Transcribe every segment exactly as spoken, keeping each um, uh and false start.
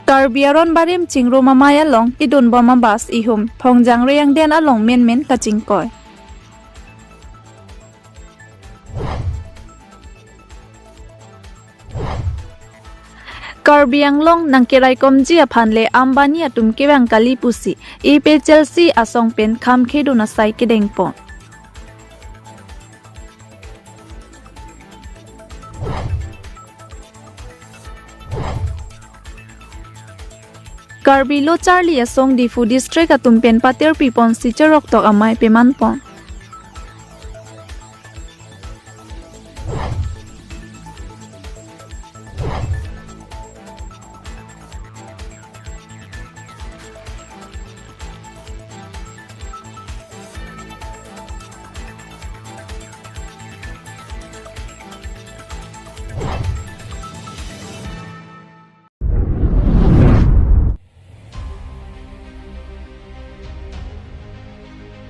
Karbi Aron Barim Chingrum Amei along kedun bom a-bus ihum Phongjang Reang Den along menmen kachingkoi. Karbi Anglong nangkeraikomji aphan le Ambani atum kevang kali pusi A P H L C asong pen kham khedun asai kedengpon. Karbi Lo Charli Asong Diphu District atum pen patir pipon si cheroktok amei pemanpon.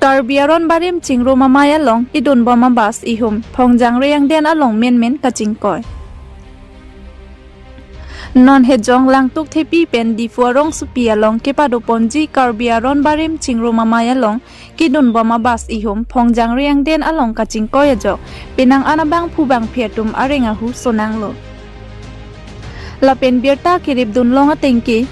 Karbi Aron Barim Chingrum Amei along kedun bom a-bus ihum Phongjang Reang Den along menmen kachingkoi. Non hejong Langtuk Thepi pen Diphu arongsopi along kepadoponji Karbi Aron Barim Chingrum Amei along kedun bom a-bus ihum Phongjang Reang Den along kachingkoi ajok penang an abangphu bangphi atum areng ahu sonanglo. Lapen birta keripdun long atengke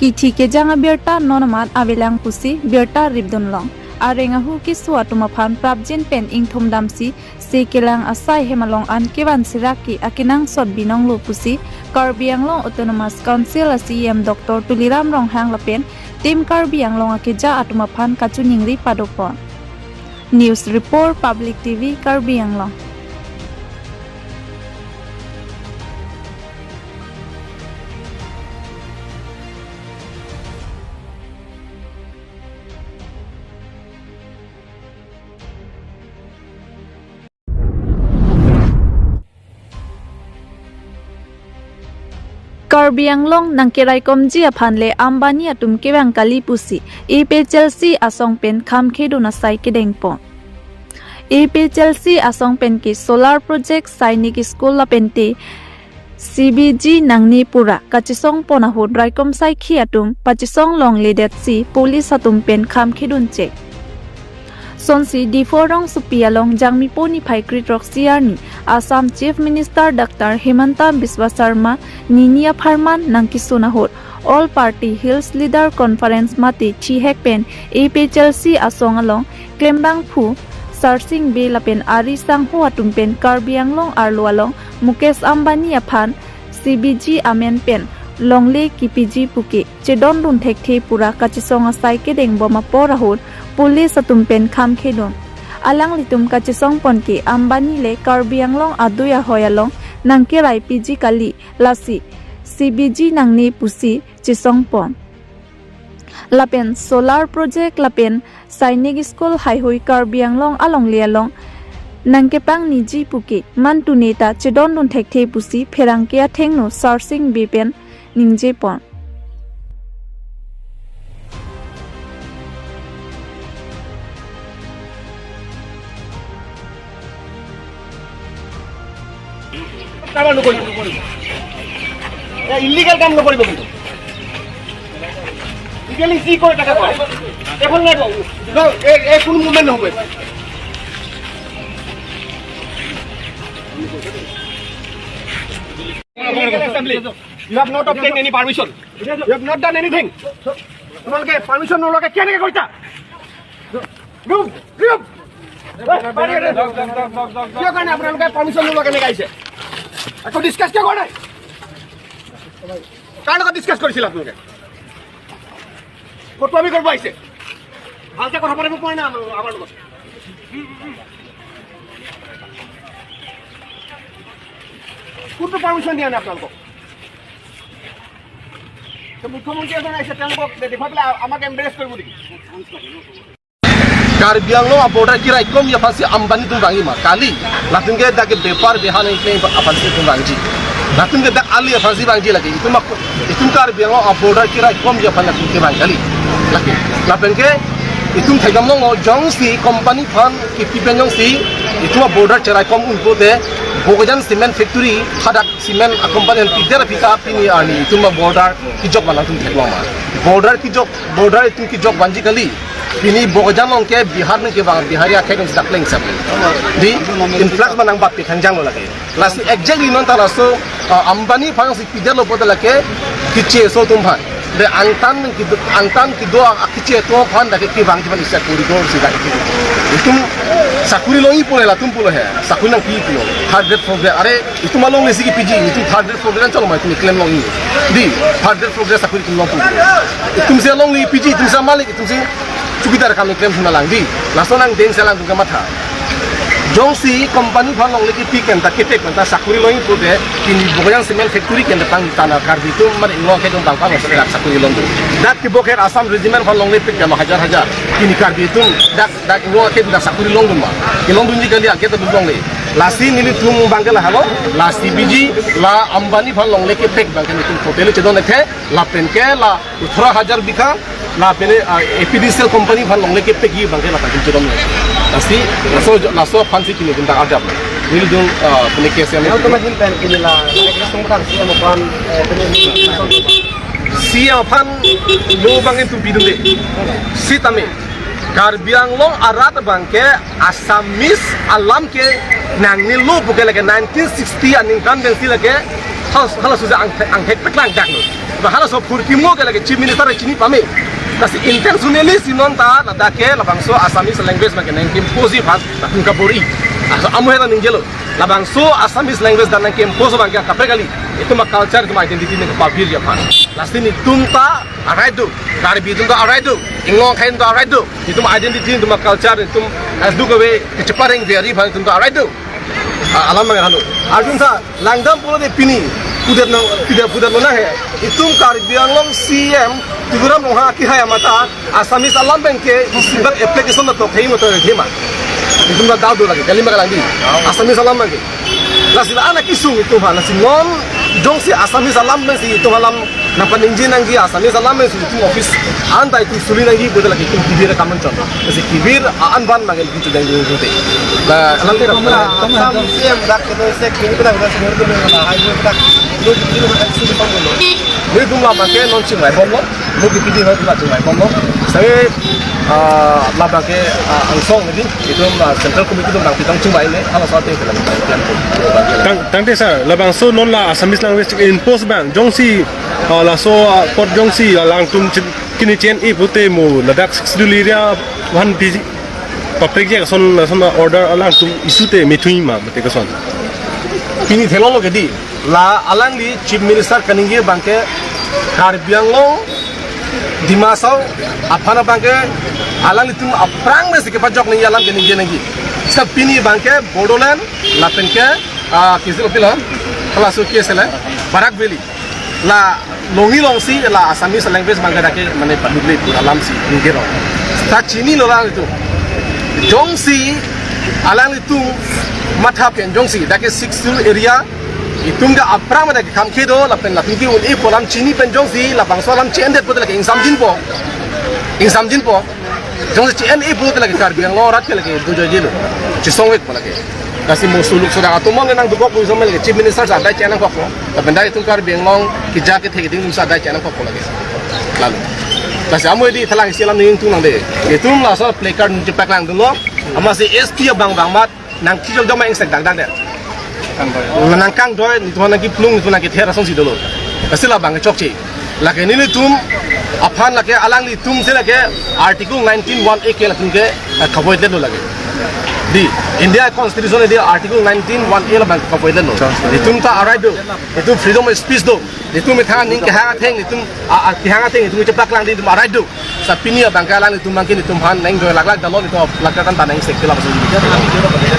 kithi kejang abirta non amat avelang pusi birta ripdun long. Areng ahu keso atum aphan prapjin pen ingthum damsi se kelang asai hem along an kevan sirak ke akenangsot binonglo pusi Karbi Anglong Autonomous Council a-C E M Doctor Tuliram Ronghang lapen Team Karbi Anglong akeja atum aphan kachiningri padopon. News Report, Public T V, Karbi Anglong. Karbi Anglong nangkeraikomji aphan le Ambani atum kevang kali pusi A P H L C asong pen kham khedun asai kedengpon. A P H L C asong pen ke solar project, Sainik School lapen te C B G nangne pura kachesongpon ahut raikom saikhi atum pachesong longledetsi police atum pen kham khedun chek. Sonsi Diphu arongsopi along Jangmipo niphai kre-throksi arni Assam Chief Minister Doctor Himanta Biswa Sarma nini apharman nangkesun ahut All Party Hills Leader Conference mate thihek pen A P H L C asong along klembangphu Sarsing Bey lapen ari sangho atum pen Karbi Anglong arlo along Mukesh Ambani aphan C B G amen pen longle kipiji puke chedondun thekthe pura kachesong asai kedengbom apor ahut police atum pen kham khedun. Alanglitum kachesongpon ke Ambani le Karbi Anglong adui ahoi along nangkerai piji kali, lasi C B G nangne pusi chesongpon. Lapen solar project lapen Sainik School haihui Karbi Anglong alongle along nangkepangniji puke mantune ta chedondun thekthe pusi pherangke athengno Sarsing Bey pen ningjepon. কাম নকৰিব। এ, ইলিগেল কাম নকৰিব কিন্তু। লিগেলি যি কৰে তাকে কৰে। এখন নাই বাবু। ন, এই, এই কোনো মুভমেণ্ট নহ'ব। Illegal assembly. You have not obtained any permission. You have not done anything. তোমালোকে পাৰ্মিশ্যন নোলোৱাকে কেনেকে কৰিছা? Move, move. কিয় কাৰণে আপোনালোকে পাৰ্মিশ্যন নোলোৱাকে এনেকে আহিছে? একো ডিছকাছ কিয় কৰা নাই? কাৰ লগত ডিছকাছ কৰিছিল আপোনালোকে? ফটোৱামি কৰিব আহিছে? ভালকে কথা পাতিব পৰা নাই আমাৰ, আমাৰ লগত। কোনটো পাৰ্মিশ্যন দিয়া নাই আপোনালোকক? তো মুখ্যমন্ত্ৰী এজন আহিছে, তেওঁলোকক দেখুৱাই পেলাই আমাক এম্বাৰেছ কৰিব নেকি? Karbi Anglong a-border keraikomji aphansi Ambani atum vangji ma kali, latum ke dak ke bepar behan ingkleng aphansi itum vangji. Latum ke dak ali aphansi vangji lake. Itum ak-, itum Karbi Anglong a-border keraikomji aphan latum kevang kali. Lake, lapen ke itum thekdam longlo jongsi company aphan kipi pen jongsi Itum a-border cherai kom un pute, Bokajan Cement Factory, hadak cement a-company an pider aphi ta pini arni itum a-border kejok abang nangtum theklong ma. Border kejok, border itum kejok vanji kali. Pini Bokajan along ke Bihar nang kevang, Bihari akhei nang sedak pleng sap. Dei, influx abang nang bap pi khangjang lo lake. Lasi exactly non ta laso, uh, Ambani aphan si pider lo pute lake, keche aso atum aphan. Dei angtan kedo, angtan kedo a keche atum aphan dak kevangji abang isi a-corridor si dak ke. Itum sakuri longji pule latum pulo he. Sakuri nangpi pulo. Third grade, fourth grade. Are, itum alongle si kepiji, itum third grade, fourth grade an cholo ma itum claim longji. Dei, third grade, fourth grade sakuri itum long pulo. Itum si alongle piji, itum si amalik, itum si chowkidar akam claim thuna lang dei. Laso nang deng selang atum kamatha. Jongsi company aphan longle kepik pen ta kepek pen ta sakuri longji pute, pini Bokajan Cement Factory pen ta pangtang Karbi atum mane inglong akhei atum abang pang sedak sakuri longdun. Dak kibok her Assam Regiment aphan longle pik jama hajar hajar. Pini Karbi atum dak, dak inglong akhei atum dak sakuri longdun ma. Kelongdunji kali angke ta longle. Lasi nelitum abang ke lahelo, lasi biji, la Ambani aphan longle kepek abang ke nelitum hotel chedon ethe, lapen ke la Othoro hajar bigha, lapen, ah, A P D C L company aphan longle kepekji abang ke lapen chedon. Lasi, laso, laso aphan si pini itum ta arjap. Nelitum, ah, pini case yang Yang itu mahin pen pini la, la itu sung petang C M aphan, eh, pini C M aphan lo abang itu bidung dei. Sitame, Karbi Anglong arat abang ke Assamese alam ke nangnelo puke lake nineteen sixty aningkan pensi lake hal, halaso si ang, angthek paklang dak lo. Ba halaso phurkimo ke lake Chief Minister chini pame. Lasi intentionally si non ta ladak ke labangso Assamese language abang ke nangke-imposeji aphan latum kabor-i. Aso amu hela ningjelo. Labangso Assamese language dak nangke-impose abang ke kaprek kali. Itum a-culture, itum identity nangkepavirji aphan. Lasi nelitum ta a-right do. Karbi atum ta a-right do. Inglong akhei atum ta a-right do. Itum identity, itum a-culture, itum as do kave, kechepareng viari aphan itum ta a-right do. A-, alam abang halo. Arjun sa, langdam pulo dei pini. Pudet nang, pudet, pudet lo na he. Itum Karbi Anglong C M, Tuliram Ronghang akehai amata, Assamese alam abang ke, isi bak application na tok hei motor hei ma. Itum ta dau do lagi, kali ma kalang dei. Assamese alam abang ke. Lasi la anak isung itum aphan, lasi non, jongsi Assamese alam abang si itum alam nangpaningje nangji, Assamese alam abang si itum office anta itum suli nangji pute lake itum kivir kaman chon. Lasi kivir a-an abang ke itum chedang dun dun te. La, alam te Assam C M dak kedo se kiri dak dak se kiri dak hai dak. Lo di lo dak suli pang lo. Lo itum la abang ke non chingvai bomlo. Lo di pidi lo dak chingvai bomlo. Sai, ah, la abang ke, ah, angsong lagi. Itum, ah, Central Committee atum nangpitang chingvai le, halaso ate kelang. Tang, tangte sir, labangso non la Assamese language impose abang, jongsi, ah, laso, ah, apot jongsi, ah, alangtum chin-, kini che-en-e pute mo, ladak Sixth Schedule area aphan pi, paprekji ason, lason order alangtum issue te methunji ma, mate koson. Pini theklonglo ke dei. La alangli Chief Minister kaningje abang ke Karbi Anglong, Dima Hasao aphan abang ke alanglitum aphrang mesi kepajok nangji alam keningje nangji. Seta pini abang ke Bodoland lapen ke, ah, kisil opil ha, halaso kisil ha, Barak Valley. La longji longsi la Assamese language abang ke dak ke mane paduk le pu alam si ningje rong. Seta chinilo la itu. Jongsi alanglitum matha pen jongsi dak ke Sixth Schedule area itum ke aphrang mane kam kedo lapen latum ke un-e pu alam chini pen jongsi labangso alam che-endet pute lake ingsamjinpo. Ingsamjinpo. Jongsi che-en-e pute lake Karbi Anglong arat ke lake dojoijelo. Chesongvekpo lake. Lasi mo suluk sodak atum mo nangdukok pu isom lake Chief Minister si adai che-en nangkokpo. Lapen dak itum Karbi Anglong keja kethe keding si adai che-en nangkokpo lake. Lalu. Lasi amo dei thalang isi alam ningtung nang dei. Itum laso placard nangchepaklangdunlo. Amatsi S P abang abang amat nangkejok joma ingsek dakdak det. Nangkangdoi, nelitum nangkeplung, nelitum nangkether asonsi dolo. Lasi labang ke chokche. Lake nelitum aphan lake alanglitum si lake Article nineteen one A ke latum ke, eh, kavoided lo lake. Dei, India Constitution dei Article nineteen one A labang kavoided lo. Itum ta a-right do. Itum freedom of speech do. Itum ithang aning kehang atheng, itum a, a, kehang atheng, itum itum paklang dei, itum a-right do. Seta pini abang ke alanglitum abang ke nelitum aphan nangdoi laklak dalo, nelitum laklak an ta nang sek kelap sung.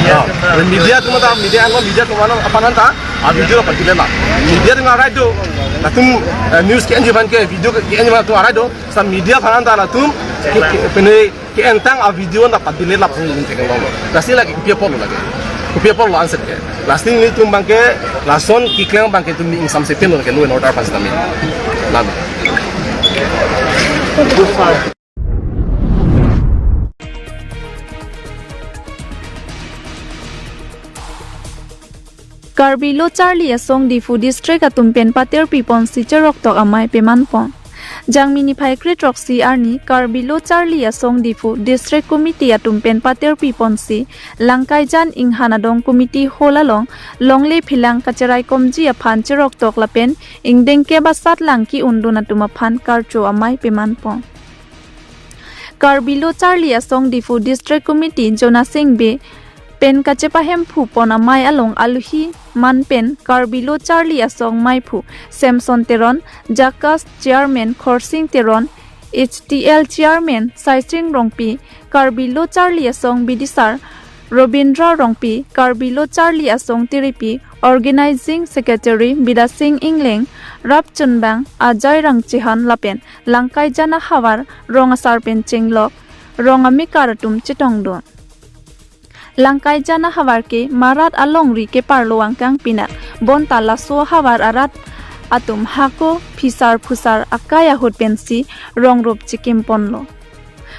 Ya. Media atum ta, media an, media atum an aphan ta a-video la padiletlap. Media atum a-right do. Latum, eh, news ke-enji aphan ke, video ke-enji aphan atum a-right do. Seta media aphan ta latum ke, ke, pene ke-entang a-video ta padiletlap sung nelitum theklonglo. Lasi lake kopi apotlo lake. Kopi apotlo answer ke. Lasi nelitum abang ke, lason keklem abang ke itum ni ingsamse pinlo lake law and order aphan sitame. Lalu. Karbi Lo Charli Asong Diphu District atum pen patirpi ponsi cheroktok amei peman pon. Jangmi niphai kre throksi arni Karbi Lo Charli Asong Diphu District Committee atum pen patirpi ponsi Langkaijan Inghan Adong Committee Hall along longle philang kacheraikomji aphan cheroktok lapen ingdeng kep asatlang ki-undun atum aphan karcho amei peman pon. Karbi Lo Charli Asong Diphu District Committee Jona Sing Bey pen kachepahemphu pon amei along aluhi man pen Karbi Lo Charli Asong Meiphu Samson Teron, JACAS Chairman Khorsing Teron, H T L Chairman Saising Rongpi, Karbi Lo Charli Asong Bidisar Robindra Rongpi, Karbi Lo Charli Asong Tiripi Organizing Secretary Bidasing Engleng, Rap Chunbang, Ajai Rangchehan lapen Langkaijan ahavar rong asar pen chenglok rong amekar atum chetongdun. Langkaijan ahavar ke marat alongri keparlo angkang pinak, bonta laso ahavar arat atum hako phisar phusar akai ahut pensi rongrup chikim ponlo.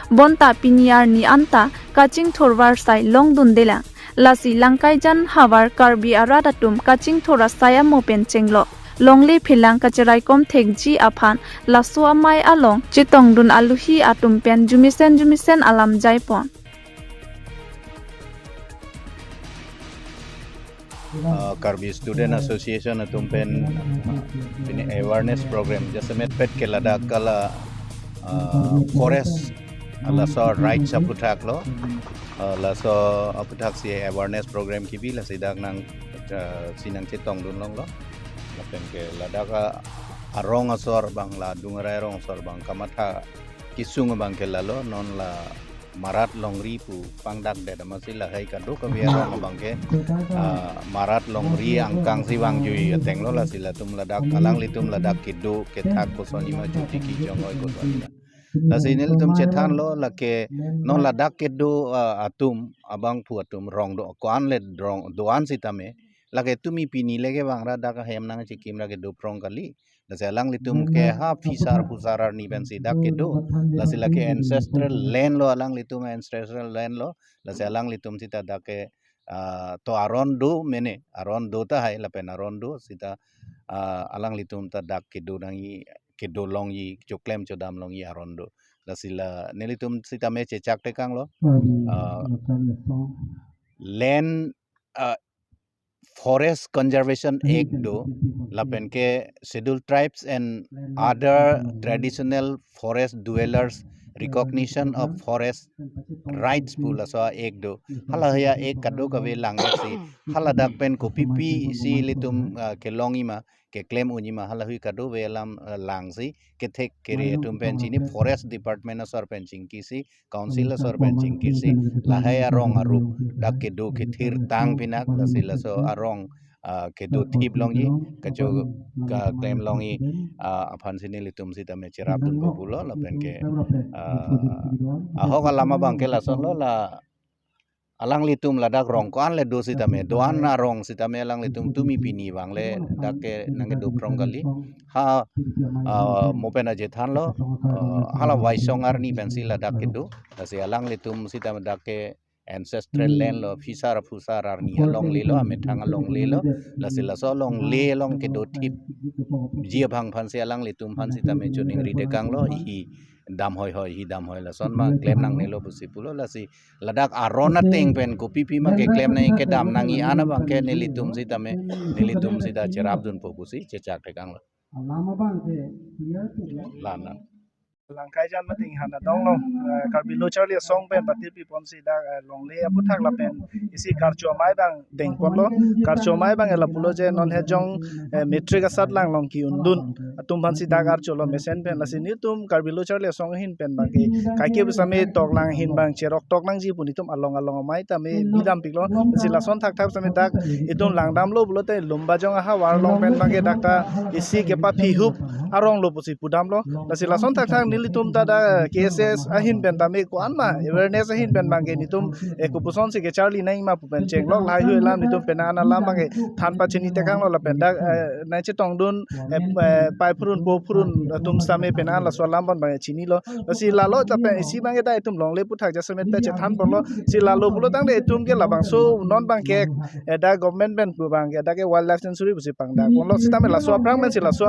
Bonta pini arni anta kachingthur varsai longdundelang. Lasi Langkaijan havar Karbi arat atum kachingthur asai amo pen chenglok longle philang kachiraikom thekji aphan laso amei along chetongdun aluhi atum pen jumisen jumisen alam jaipon. Uh, Karbi Student Association atum pen uh, pini awareness program jasemet pet ke ladak kala uh, forest laso rights aputhak lo, uh, laso aputhak si awareness program kibi lasi dak nang uh, si nang chetongdun longlo. Lapen ke ladak arong asor bang la adung arai arong asor bang kamatha kisung bang ke lalo non la marat longri pu pangdak det amatsi lahai kadokave arong abang ke uh, marat longri angkang si vangjui atenglo lasi latum ladak alanglitum ladak kedo kethak kosonima juti kijong oi kosonima. Lasi nelitum chethanlo lake non ladak kedo uh, atum abangphu atum rong do ko-an le rong do-an sitame lake tumi pini leke bang ra dak ahem nang chikim ra kedo prong kali. Lasi alanglitum ke ha phisar phusar arni pensi dak kedo. Lasi lake ancestral land lo alanglitum ancestral land lo. Lasi alanglitum sita dak ke uh, to aron do mene aron do ta hai lapen aron do sita uh, alanglitum ta dak kedo nangji kedo longji choklem chodam longji aron do. Lasi la nelitum sitame chechak tekang lo. Uh, land uh, Forest Conservation Act do lapen ke Scheduled Tribes and Other Traditional Forest Dwellers Recognition of Forest Rights pu laso act do. Hala haya act kadokave lang si hala dak pen kopipi si litum uh, kelong ima keklem unima hala hui kadokave alam uh, lang si kethek kere atum pen chini forest department asor pen chingki si council asor pen chingki si lahai arong arup dak kedo kethir tang pinak lasi laso arong uh, kedo thip longji kacho keklem longji uh, aphan si nelitum sitame cherap dunpo pulo lapen ke uh, ahok alam abang ke lason lo la alanglitum ladak rong ko-an le do sitame do-an arong sitame alanglitum tumi pini bang le dak ke nang kedo prong kali ha uh, mo pen aje thanlo uh, hala vaisong arni pensi ladak kedo lasi alanglitum sitame dak ke ancestral land lo phisar phusar arni alongle lo amethang alongle lo lasi laso alongle along kedo thip ji abang aphan si alanglitum aphan sitame choningri tekang lo hi dam hoi hoi hi dam hoi lason ma klem nangnelo pusi pulo lasi ladak aron ateng pen kopipi ma keklem nangji kedam nangji an abang ke nelitum sitame nelitum sita cherap dunpo pusi chechak tekang lo. Alam abang ke clear tu ya. Lana. Langkaijan Mating Hana Donglong uh, Karbi Lo Charli Asong pen patirpi ponsi dak uh, longle aputhak lapen isi karcho amei abang dengponlo. Karcho amei abang ela pulo je non hejong uh, matric asatlang long ki-undun atum aphan si dak archo lo mesen pen lasi nelitum Karbi Lo Charli Asong ahin pen abang ke kaike pusitame toklang ahin abang cheroktok nangji pu nelitum along along amei tame bidam piklo. Lasi lason thakthak pusitame dak itum langdamlo pulote Lumbajong ahavar along pen abang ke dak ta isi kepaphihup arong lo pusi pudamlo. Lasi lason thakthak nelitum ta dak K S S ahin pen tame ko-an ma awareness ahin pen bangke netum, eh, kopuson si kecharli nangma pu pen chenglok lahai hui alam netum penang alam bangke than pachini tekanglo lapen dak, eh, nangchetongdun, eh, eh, pai phurun po phurun atum sitame penang laso alam pon bangke chinilo. Lasi lalo lapen isi bangke dak itum longle puthak jasemet pe chethan ponlo. Si lalo pulo tangte itum ke labangso non bangke, eh, dak government pen pu bangke dak ke wildlife sanctuary pusi pangdak ponlo sitame laso aphrang pen si laso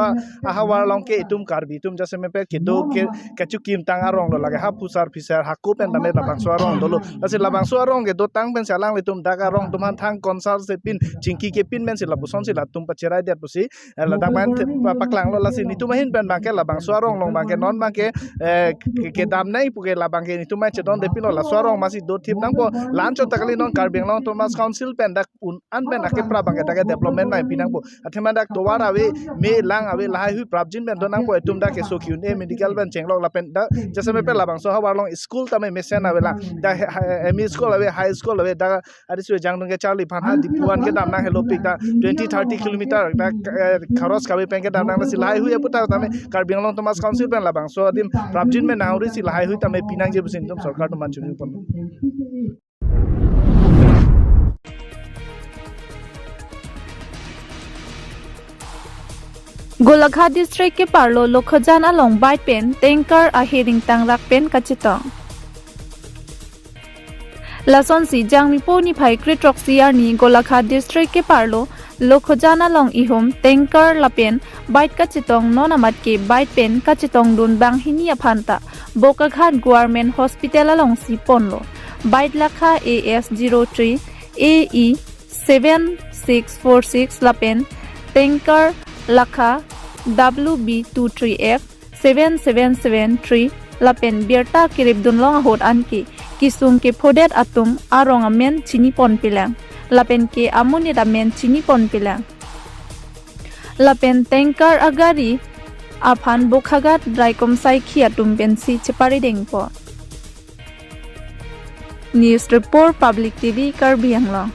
ahavar along ke itum Karbi atum jasemet pe kedo ke kachukimtang arong lo lake ha phusar phisar hako pen tame labangso arong dolo. Lasi labangso arong kedotang pen si alanglitum dak arong atum aphan thang konsar si pin chingki kepin pen si lapuson si latum pacherai det pusi, eh, ladak man the-, pa-, paklanglo. Lasi netum ahin pen bangke labangso arong along bangke non bangke, eh, ke-, kedam nai puke labangke netum mai chedondepinlo laso arong masi dothip nangpo. La-anchot ta kali non Karbi Anglong Autonomous Council pen dak un an pen akeprap bangke dak development mai pinangpo. Athema dak tovar ave, me lang ave, lahai hui prapjin pen do nangpo itum dak keso ki-un-e medical pen chenglok lapen dak jasemet pe labangso ahavar along school tame mesen ave lang. Dak he-, he-, M E school ave, high school ave, dak adi sui jangdung kecharli aphan ha Diphu an kedam nang helopik dak twenty thirty kilometer dak, eh, kharos kave pen kedam nang lasi lahai hui aputhak tame Karbi Anglong Autonomous Council pen labangso adim prapjin pen nang uri si lahai hui tame pinangji pusi netum sorkar atum aphan chunju pon. Golaghat District keparlo Lokhojan along bike pen tanker ahiring tangrak pen kachetong. Lasonsi Jangmipo niphai kre-throksi arni Golaghat District keparlo Lokhojan along ihum tanker lapen bike kachetong non amat ke bike pen kachetongdun banghini aphan ta Bokaghat Government Hospital alongsi ponlo. Bike lakha A S zero three A E seven six four six lapen tanker lakha W B two three F seven seven seven three lapen birta keripdun long ahut anke kesung kephodet atum arong amen chini ponpelang lapen ke amonit amen chini ponpelang lapen tanker agari aphan Bokaghat Raikom Saikhi atum pensi cheparidengpo. News report, Public T V Karbi Anglong.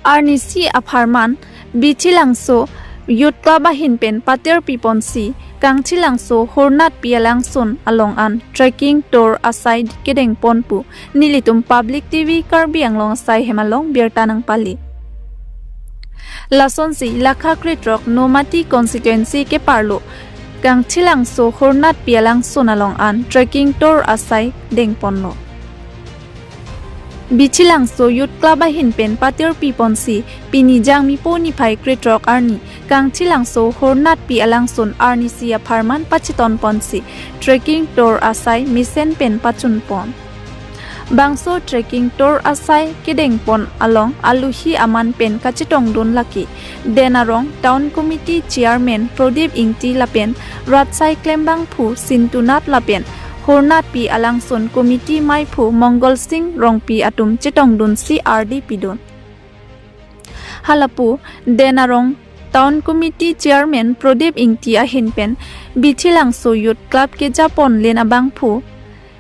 Arnisi apharman Bithilangso Youth Club ahin pen patir piponsi Kangthilangso Hurnatpi alangsun along an trekking tour asai kedengpon pu nelitum Public T V Karbi Anglong asai hem along birta nangpali. Lasonsi lakha kre-throk Nomati constituency keparlo Kangthilangso Hurnatpi alangsun along an trekking tour asai dengponlo. Bithilangso Youth Club ahin pen patir piponsi pini Jangmipo niphai kre-throk arni Kangthilangso Hurnatpi alangsun arnisi apharman pachitonponsi trekking tour asai mesen pen pachunpon. Bangso trekking tour asai kedengpon along aluhi aman pen kachetongdun lake Den Arong Town Committee Chairman Prodip Ingti lapen rat asai klembangphu Sintunath lapen Hurnatpi alangsun committee maiphu Mongol Sing Rongpi atum chetongdunsi ardi pidun. Halapu Den Arong Town Committee Chairman Prodip Ingti ahin pen Bithilangso Youth Club kejapon len abangphu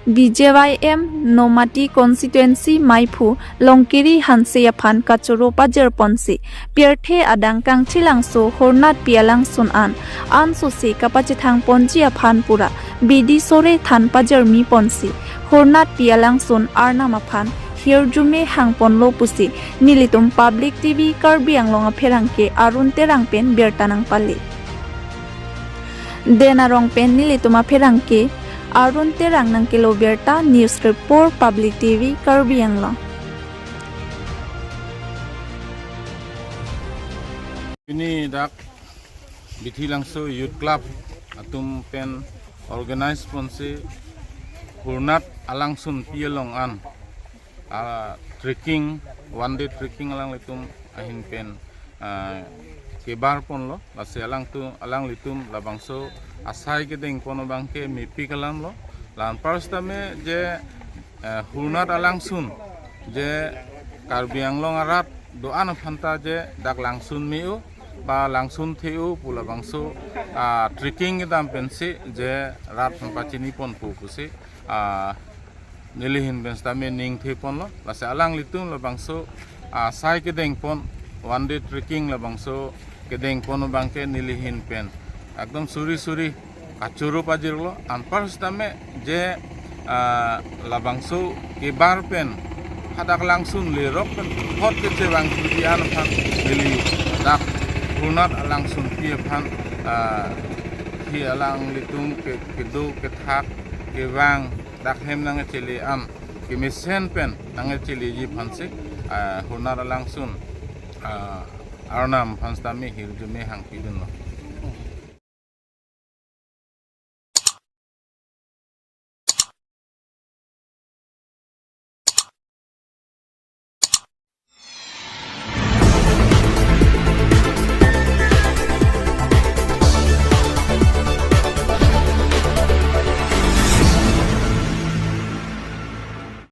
B J Y M Nomati constituency maiphu Longkiri Hanse aphan kachoro pajirponsi pirthe adang Kangthilangso Hurnatpi alangsun an ansose kapachethangponji aphan pura bidi sore than pajirmiponsi Hurnatpi alangsun arnam aphan hirjume hangponlo pusi nelitum Public T V Karbi Anglong apherangke Arun Terang pen birta nangpali. Den Arong pen nelitum apherangke Arun Terang nangkelo birta. News report, Public T V Karbi Anglong. Pini dak Bithilangso Youth Club atum pen organize ponsi Hurnat alangsunpi along an, ah, trekking, one day trekking alanglitum ahin pen, ah, kebarponlo, lasi alangtum, alanglitum labangso asai kedengpon abangke mepik alamlo. La-an apar sitame je, eh, Hurnat alangsun je Karbi Anglong arat do-an aphanta je dak langsun me-o, Ba langsun the-o pu labangso, ah, trekking kedam pensi je rat aphan pachini ponpo pusi, ah, neli ahin pen sitame ning the ponlo. Lasi alanglitum labangso, ah, sai kedeng pon, one day trekking labangso kedeng pon abangke neli ahin pen ekdom suri suri kachoro pajirlo. Anpar sitame je, ah, labangso kebar pen hadak langsun lerok pen hot kechevang pudi an aphan neli dak Hornat alangsunpi aphan, ah, hi alanglitum ke, kedo kethak kevang dak hem nangkachele an kemesen pen nangkacheleji aphansi, ah, Hornat alangsun, ah, Arnam aphan sitame hirjume hangpidunlo.